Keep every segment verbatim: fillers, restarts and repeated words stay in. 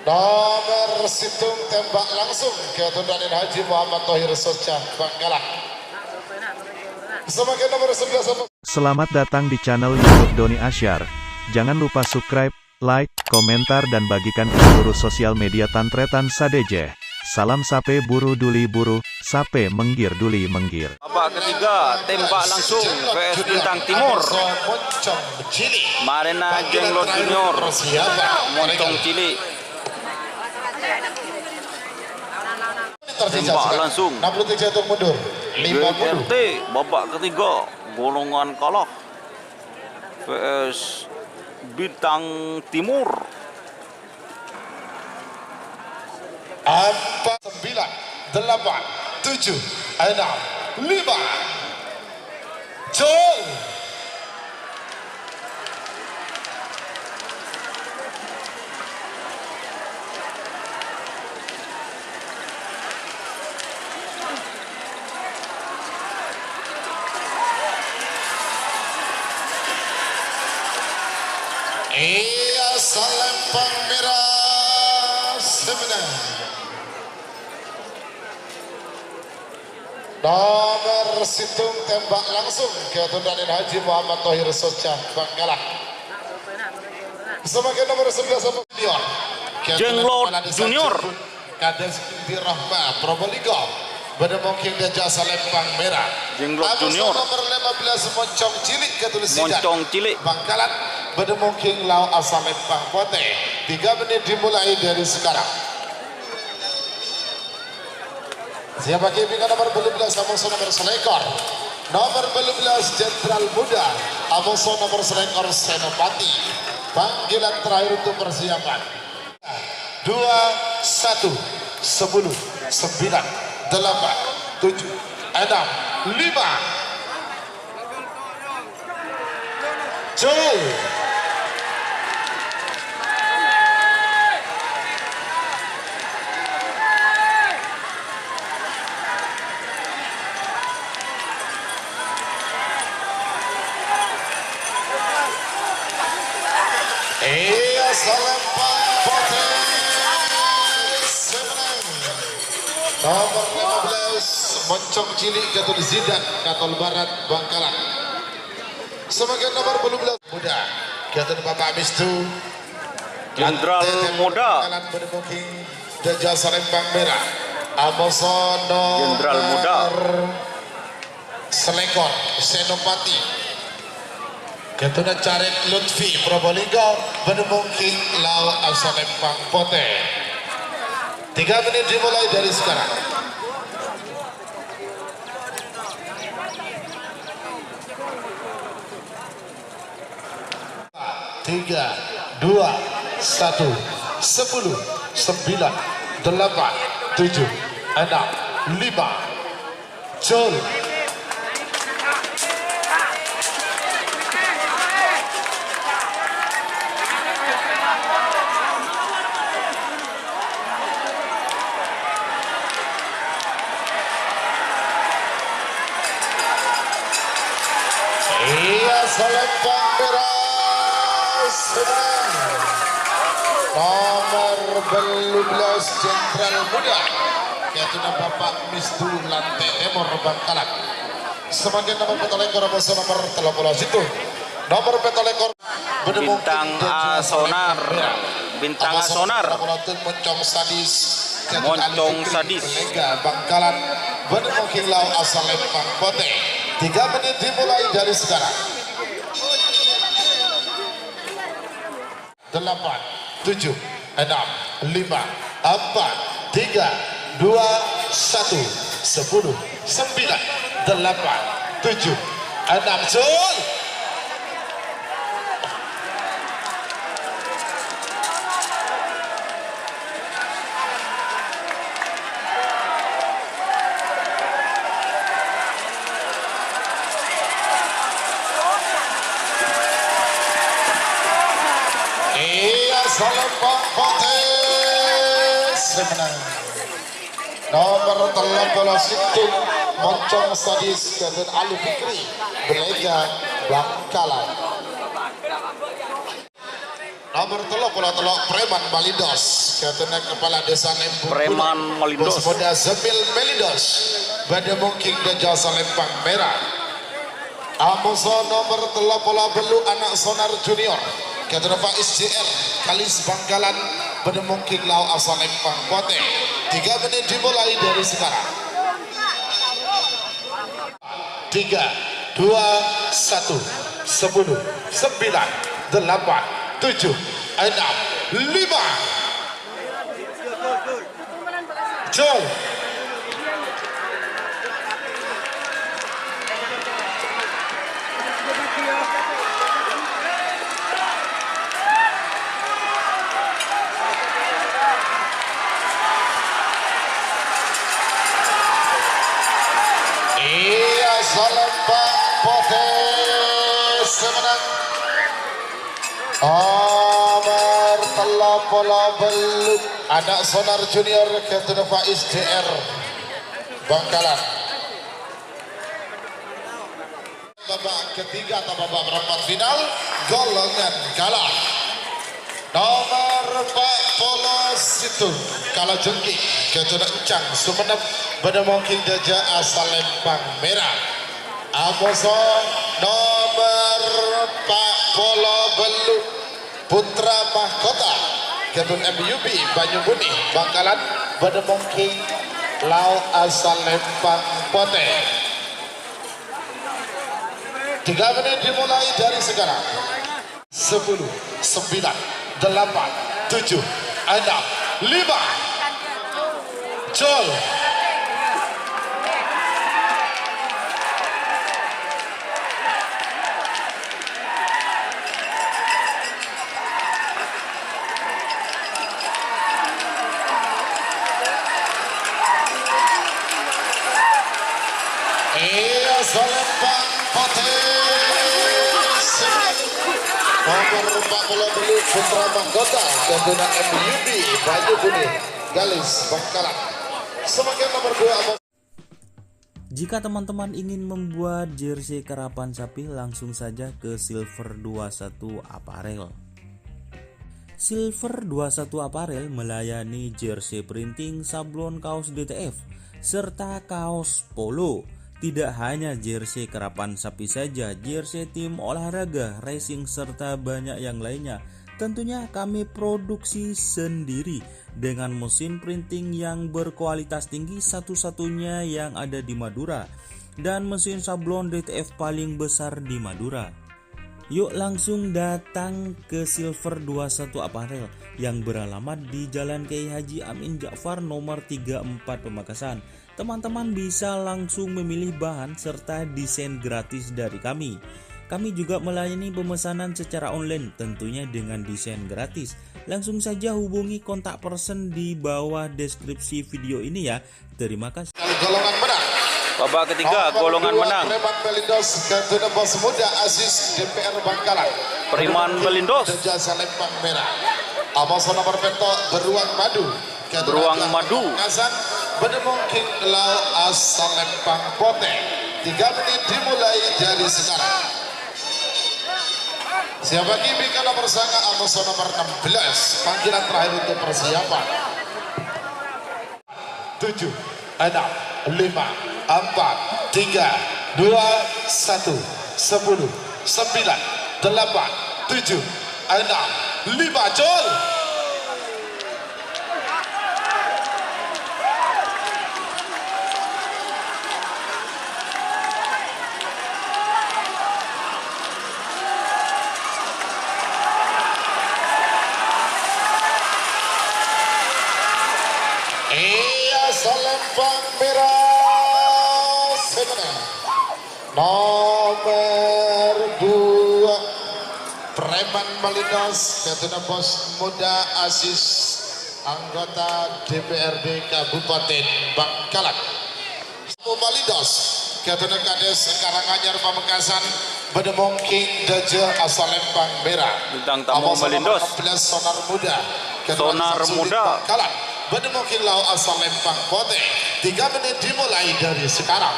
Nomer sèttong tembak langsung, Kèyaè Tun Raden Haji Muhammad Thohir Soca, Bangkalan. Samangkèn nomer sebelas. Selamat datang di channel YouTube Doni Asyar. Jangan lupa subscribe, like, komentar, dan bagikan ke seluruh sosial media Tan Tretan sadhâjâ. Salam sapè buru duli buru, sapè mèngghir duli mèngghir. Babak ketiga, tembak langsung, P S Bintang Timur. Marèna Jenglot Junior, Moncong Cilik. Tembak langsung. Enam puluh tiga untuk mundur. Lima puluh. J K T, babak ketiga, golongan kalah. P S Bintang Timur. Empat, sembilan, delapan, tujuh, enam, lima. Jol. Iyâ, salempang mèra sè mennang. Nomer sèttong tembak langsung, Kèyaè Tun Raden Haji Muhammad Thohir Soca, Bangkalan. Samangkèn nomer sebelas, Junior. Jenglot Junior. Kadhâddhiyân Rahma, Probolinggo. Bâdâ mongkèng dâjâ salempang mèra. Jenglot Junior. Nomer lima belas, Moncong Cilik, Katulistijan. Moncong Cilik. Bangkalan. Bâdâ mongkèng lao' asalempang potè. Tiga menit dimulai dari sekarang. Siap, Pak Kiping, nomer bâllu bellâs, amoso nomer salèkor. Nomer bâllu bellâs, Jenderal Muda, amoso nomer salèkor, Senopati. Panggilan terakhir untuk persiapan. Dua, satu, sepuluh, sembilan, delapan, tujuh, enam, lima. Jol. Iyâ, salempang potè sè mennang. Nomer lima belas, Moncong Cilik, Katul Zidan, Katol Barat, Bangkalan. Samangkèn nomer bâllu bellâs. Muda. Kèyaè Tun Bapak Mistu. Jenderal Muda. Bâdâ mongkèng dâjâ salempang mèra. Amoso nomer Jenderal Muda. Salèkor, Senopati. Kèyaè Tun Carik Lutfi, Probolinggo. Bâdâ mongkèng lao' asalempang potè. Tiga menit dimulai dari sekarang. Tiga, dua, satu, sepuluh, sembilan, delapan, tujuh, enam, lima. Jol. Iyâ, salempang mèra sè mennang. Nomer bâllu bellâs, Jenderal Muda. Kèyaè Tun Bapak Mistu Lantè Tèmor, Bangkalan. Samangkèn nomer pètto lèkor, amoso nomer tello polo sèttong. Nomer pètto lèkor. Bintang Asonar. Bintang Asonar. Moncong Sadis. Moncong Sadis. Lega Bangkalan. Bâdâ mongkèng lao' asalempang potè. Tiga menit dimulai dari sekarang. Delapan, tujuh, enam, lima, empat, tiga, dua, satu, sepuluh, sembilan, delapan, tujuh, enam, jol. Iyâ, salempang potè sè mennang. Nomer tello polo sèttong, Moncong Sadis, Kèyaè Tun Ali Fikri, Bâlega, Bangkalan. Nomer tello polo tello', Preman Malindos. Ghâdhuwânna Kepala Desa Lembung Preman Malindos. Bos Muda Zemil Malindos. Bâdâ mongghu dâjâ Salempang Mèra. Amoso nomer tello polo bâllu', Anak Sonar Junior. Ghâdhuwânna Faiz J R, Kalis Bangkalan. Bâdâ mongghu lao' Asalempang Potè. Tiga menit dimulai dari sekarang. Tiga, dua, satu, sepuluh, sembilan, delapan, tujuh, enam, lima. Jol. Iyâ, Salempang Potè sè mennang. Nomer tello polo bâllu', Anak Sonar Junior, ghâdhuwânna Faiz J R Bangkalan. Babak ketiga atau babak perempat final, Golongan Kalah. Nomer empat puluh satu, Kalajengking, ghâdhuwânna Encang Sumenep, bâdâ mongghu dâjâ Asalempang Mèra. Amoso nomer empat puluh bâllu', Putra Mahkota, ghâdhuwânna M U B Banyubuni, Bangkalan, bâdâ mongghu lao' Asalempang Potè. Tiga menit dimulai dari sekarang. Sepuluh, sembilan, delapan, tujuh, enam, lima. Jol. Iyâ, Salempang Potè. Nomer empat puluh bâllu', Putra Mahkota, ghâdhuwânna M U B Banyubuni, Kalis Bangkalan. Sebagai nomor dua, Jika teman-teman ingin membuat jersey karapan sapi, langsung saja ke Silver dua satu Apparel. Silver dua satu Apparel melayani jersey printing, sablon kaos D T F, serta kaos polo. Tidak hanya jersey karapan sapi saja, jersey tim olahraga, racing, serta banyak yang lainnya. Tentunya kami produksi sendiri dengan mesin printing yang berkualitas tinggi, satu-satunya yang ada di Madura, dan mesin sablon D T F paling besar di Madura. Yuk langsung datang ke Silver dua satu Apparel yang beralamat di Jalan Kiai Haji Amin Ja'far nomor tiga empat Pamekasan. Teman-teman bisa langsung memilih bahan serta desain gratis dari kami. Kami juga melayani pemesanan secara online, tentunya dengan desain gratis. Langsung saja hubungi kontak person di bawah deskripsi video ini ya. Terima kasih. Golongan menang. Babak ketiga, Nomor golongan dua, menang. Preman Melindos, ghâdhuwânna Bos Muda Aziz D P R Bangkalan. Preman Melindos. Dâjâ Salempang Mèra. Amoso nomer pètto', Beruang Madu. Ghâdhuwânna Beruang Madu. Pamekasan, bâdâ mongghu lao' Asalempang Potè. Tiga menit dimulai dari sekarang. Siap bagi pika nomor sanga', amoso nomer enam belas. Panggilan terakhir untuk persiapan. Tujuh, enam, lima, empat, tiga, dua, satu, sepuluh, sembilan, delapan, tujuh, enam, lima, jol! Iyâ, Salempang Mèra sè mennang. Nomer dua, Preman Malinos, ghâdhuwânna Bos Muda Aziz, anggota D P R D Kabupaten Bangkalan. Malindos, ghâdhuwânna Kades Karanganyar Pamekasan, bâdâ mongking dâjâ Asalempang Mèra. Bintang tamu Amoso Malindos. Nomor empat belas, Sonar Muda. Ghâdhuwânna Sonar Samsudin Muda. Bangkalan, bâdâ mongking lao' Asalempang Potè. Tiga menit dimulai dari sekarang.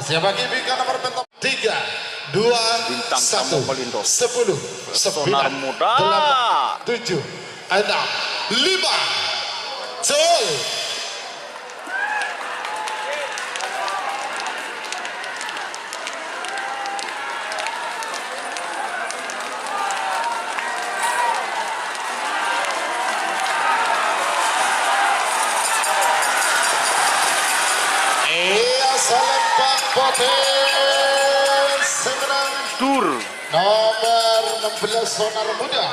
Siap bagi bingka nomor pètto'. Tiga, dua, satu, sepuluh, sembilan, delapan, tujuh, enam, lima. Cul. Iyâ, Salempang Potè sè mennang. Dur. Nomor enam belas Sonar Muda,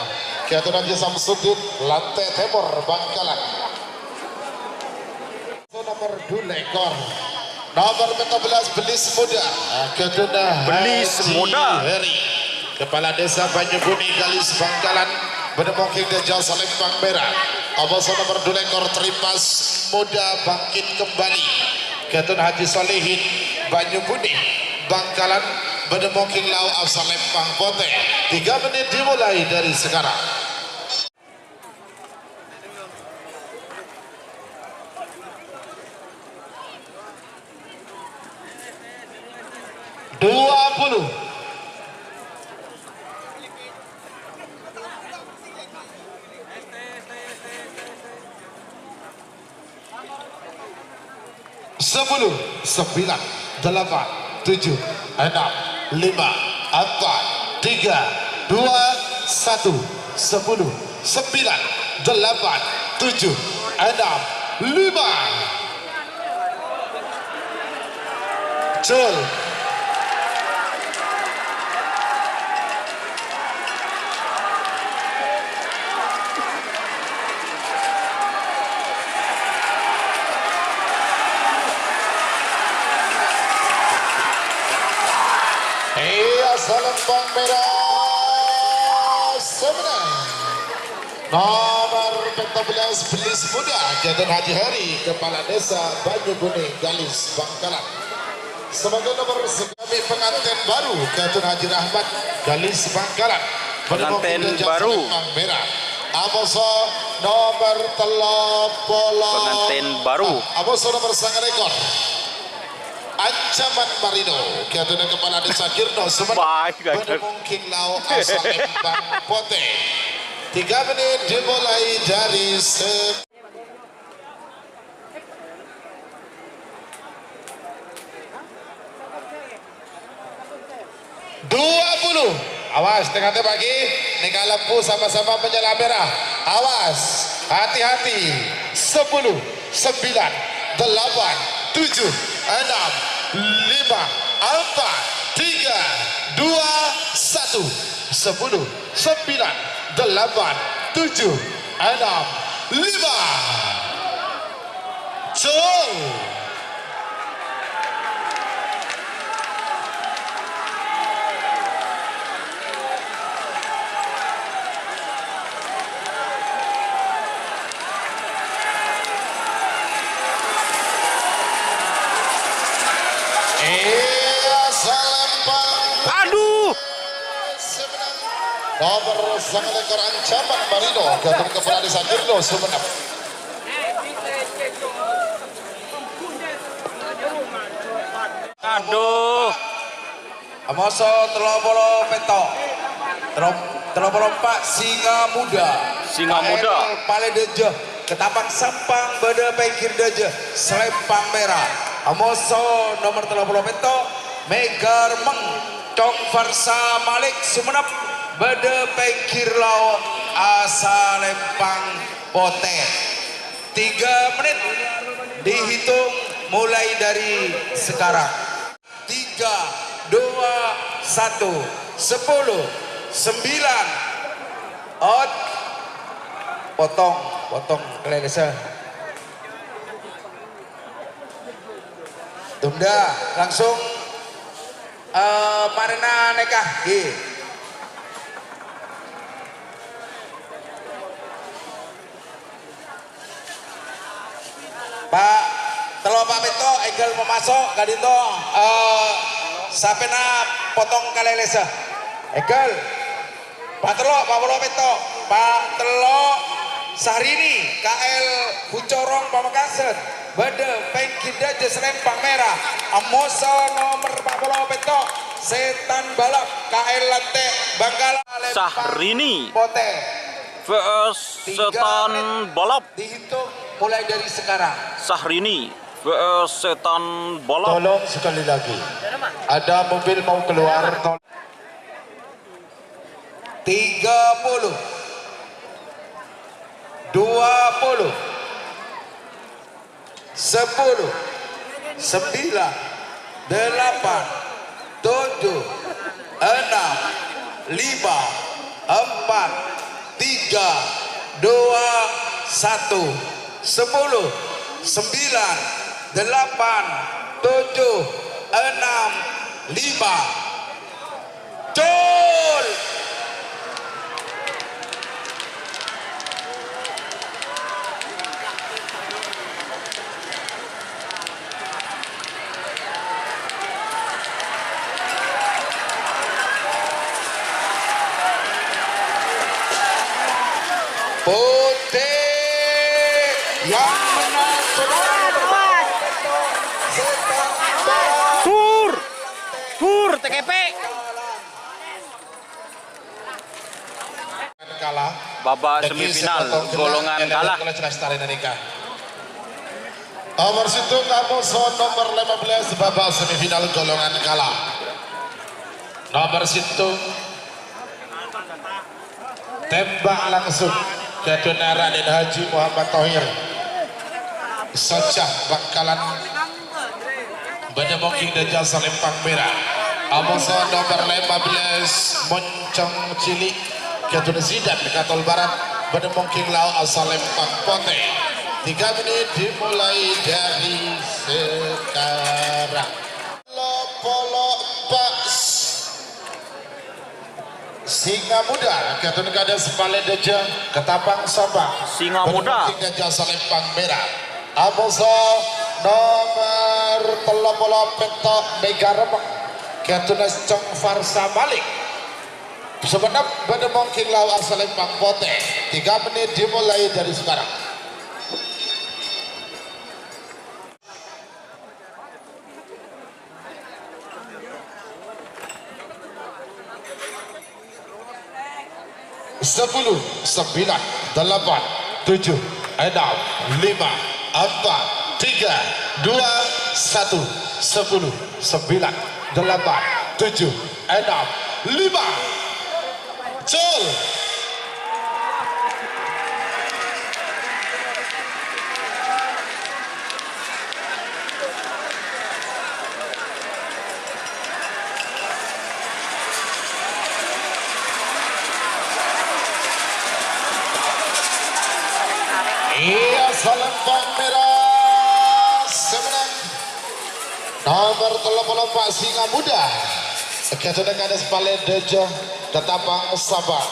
Kèyatorraja Samsuddin, Lantè Tèmor, Bangkalan. Nomor dulekor. Nomor pètto bellâs, Belis Muda. Ghâdhuwânna Belis Haji Muda. Heri. Kepala Desa Banyubuni, Galis, Bangkalan. Bâdâ mongkèng dâjâ Salempang Mèra. Amoso nomor dulekor, Trimas Muda Bangkit Kembali. Ghâdhuwânna Haji Solihin, Banyubuni, Bangkalan. Bâdâ mongkèng lao' Salempang Potè. Tiga menit dimulai dari sekarang. Dua puluh. Sepuluh, sembilan, delapan, tujuh, enam, lima, empat, tiga, dua, satu. Sepuluh, sembilan, delapan, tujuh, enam, lima. Cul. Iyâ, Salempang Mèra sè mennang. Nomor pètto bellâs, Belis Muda, Ghâdhuwânna Haji Heri, Kepala Desa Banyubuni, Galis, Bangkalan. Sebagai nomor se-, kami pengantin baru, Ghâdhuwânna Haji Rahmat, Galis, Bangkalan. Pengantin baru. Salempang Mèra. Amoso nomor tello polo. Pengantin baru. Amoso nomor sanga lèkor. Ancaman Marino, Ghâdhuwânna Kepala Desa Girno, Sumenep. Baik, Ghâdhuwân. Bâdâ mongkèng lao' Salempang Potè. Tiga menit dimulai dari se- Dua puluh. Awas, tè-ngatè, Pak Ki. Nèka lampu sama-sama menyala merah. Awas, hati-hati. Sepuluh, sembilan, delapan, tujuh, enam, lima, empat, tiga, dua, satu. Sepuluh, sembilan, delapan, tujuh, enam, lima. Cul. Iyâ, Salempang. Aduh. Nomor sanga lèkor Ancaman Marino, Ghâdhuwânna Kepala Desa Girno, Sumenep. Aduh. Amoso tello polo pètto'. Tello-, tello polo empa', Singa Muda. Singa Muda. K L Palè Dâjâ, Ketapang Sampang, bâdâ pèngghir dâjâ, Salempang Mèra. Amoso nomor tello polo pètto', Mèga Remmèng, Cong Farsa Malik, Sumenep, bâdâ pèngghir lao' Salempang Potè. Tiga menit dihitung mulai dari sekarang. Tiga, dua, satu, sepuluh, sembilan, out, potong, potong kalèlessa. Tunda, langsung, eh, marèna nèka, ghi. Pa' tello pa' pètto', èghâl mamaso' ka'dinto, eh, sapèna potong kalèlessa. Èghâl. Pa' tello', pa' polo pètto'. Pa' tello', Sahrini, K L Bucorong Pamekasan. Bâdâ pèngghir dâjâ Salempang Mèra. Amoso nomor pa' polo pètto'. Setan Balap, K L Lantek, Bangkalan. Syahrini. Pote. V S Setan Balap. Dihitung mulai dari sekarang. Syahrini V S Setan Balap. Tolong sekali lagi. Ada mobil mau keluar, tol- Tiga puluh. Dua puluh. Sepuluh, sembilan, delapan, tujuh, enam, lima, empat, tiga, dua, satu, sepuluh, sembilan, delapan, tujuh, enam, lima. Cul! Putih yang menang. Tur! Tur, T K P! Kalah. Babak semifinal, golongan kalah. Nomor sèttong, kamoso nomor lima belas, babak semifinal, golongan kalah. Nomor sèttong, tembak langsung, Kadhuna Raden Haji Muhammad Thohir. Socah Bangkalan. Bâdâ mongking dâjâ salempang mèra. Amoso nomor lima belas, Moncong Cilik, Kadhuna Sidan, Katol Barat. Bâdâ mongking lao' salempang potè. Tiga menit dimulai dari sekarang. Polo pas. Singa Muda, Kadhuna Kades Palèdâjâ, Ketapang Sabang. Singa Muda. Bâdâ mongking dâjâ salempang mèra. Amoso nomor tello polo pètto', Mega Remeng, Kadhuna Cong Farsa Malik. Sampèyan bâdâ mongking lao' salempang potè. Tiga menit dimulai dari sekarang. Sepuluh, sembilan, delapan, tujuh, enam, lima, empat, tiga, dua, satu, sepuluh, sembilan, delapan, tujuh, enam, lima. Cul. Iyâ, salempang mèra sè mennang. Nomor tello polo empa', Singa Muda. Kadhuna Kades Palèdâjâ, Ketapang Sabang.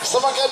Semakin